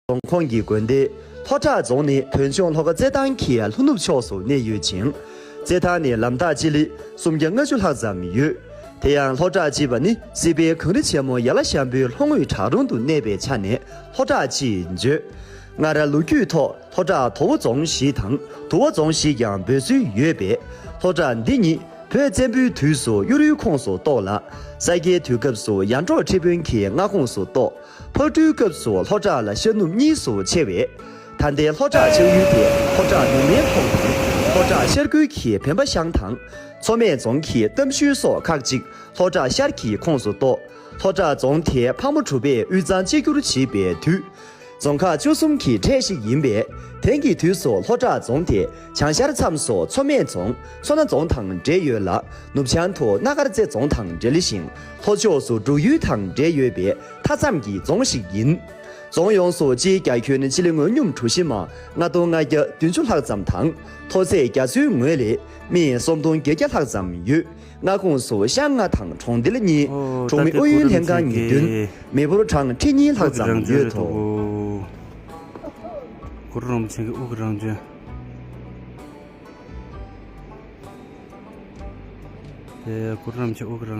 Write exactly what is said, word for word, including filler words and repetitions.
རྫོང་ཁོངས་ཀྱི་དགོན་སྡེ། ལྷོ་བྲག་རྫོང་ནི་བོད་ལྗོངས་ལྷོ་ཁ་རྩེད་ཐང་གི་ལྷོ་ནུབ་ཕྱོགས་སུ་གནས་ཡོད་ཅིང་། རྩེད་ཐང་ནས་ལམ་ཐག་སྤྱི་ལེ་སུམ་བརྒྱ་ལྔ་བཅུ་ལྷག་ཙམ་ཡོད། དེ་ཡང་ལྷོ་བྲག་ཅེས་པ་ནི་སྲིད་པའི་གངས་རི་ཆེན་མོ་ཡ་ལ་ཞང་པོའི་ལྷོ་ངོས་བྲག་དྲུང་དུ་གནས་པའི་ཆ་ནས་ལྷོ་བྲག་ཅེས་བརྗོད། སྔར་ལོ་རྒྱུས་ཐོག་ལྷོ་བྲག་དོ་བོ་རྫོང་ཞེས་དང་དུ་བ་རྫོང་ཞེས་ཀྱང་འབོད་སྲོལ་ཡོད་པས། ལྷོ་བྲག་འདི་ཉིད་བོད་བཙན་པོའི་དུས་སུ་གཡུ་རུའི་ཁོངས་སུ་གཏོགས་ལ། ས་སྐྱའི་དུས་སྐབས་སུ་ཡར་འབྲོག་ཁྲི་དཔོན་གྱི་མངའ་ཁོངས་སུ་གཏོགས། ཕག་གྲུའི་སྐབས་སུ་ལྷོ་བྲག་ལ་ཤར་ནུབ་གཉིས་སུ་ཕྱེ་བས། ད་ལྟའི་ལྷོ་བྲག་ཆགས་ཡུལ་དེ་ལྷོ་བྲག་ནུབ་མའི་ཁོངས་དང་ལྷོ་བྲག་ཤར་ཁུལ་གྱི་བེམ་པ་ཤང་དང་། མཚོ་སྨད་རྫོང་གི་གཏམ་ཤུལ་སོགས་ཁག་ཅིག་ལྷོ་བྲག་ཤར་གྱི་ཁོངས་སུ་གཏོགས། ལྷོ་བྲག་རྫོང་དེ་ཕག་མོ་གྲུ་པས་དབུས་གཙང་གཅིག་གྱུར་བྱེད་པའི་དུས། རྫོང་ཁག་བཅུ་གསུམ་གྱི་གྲས་ཤིག་ཡིན་པས། དེང་གི་དུས་སུ་ལྷོ་བྲག་རྫོང་དེ་བྱང་ཤར་མཚམས་སུ་མཚོ་སྨད་རྫོང་མཚོ་སྣ་རྫོང་དང་འབྲེལ་ཡོད་ལ། ནུབ་བྱང་དུ་སྣ་དཀར་རྩེ་རྫོང་དང་འབྲེལ་ཞིང་། ལྷོ་ཕྱོགས་སུ་འབྲུག་ཡུལ་དང་འབྲེལ་ཡོད་པའི་མཐའ་མཚམས་ཀྱི་རྫོང་ཞིག་ཡིན། རྫོང་ཡོངས་སུ་སྤྱིའི་རྒྱ་ཁྱོན་སྤྱི་ལེ་ངོས་སྙོམས་གྲུ་བཞི་མ་ལྔ་སྟོང་ལྔ་བརྒྱ་བདུན་ཅུ་ལྷག་ཙམ་དང་། མཐོ་ཚད་རྒྱ་མཚོའི་ངོས་ལས་སྨི་སུམ་སྟོང་བརྒྱད་བརྒྱ་ལྷག་ཙམ་ཡོད། མངའ་ཁོངས་སུ་ཤང་ལྔ་དང་གྲོང་རྡལ་གཉིས། ཨོ། གྲོང་མི་ད་ལྟའི་ཨུ་ཡོན་ལྷན་ཁང་ཉེར་བདུན། མི་འབོར་གྲངས་ཁྲི་གཉིས་ལྷག་ཙམ་ཡོད་དོ། གུ་རུ་རིན་པོ་ཆེ་གི་དབུ་གི་རང་བྱོན། དེ་གུ་རུ་རིན་པོ་ཆེ་དབུ་གི་རང་བྱོན།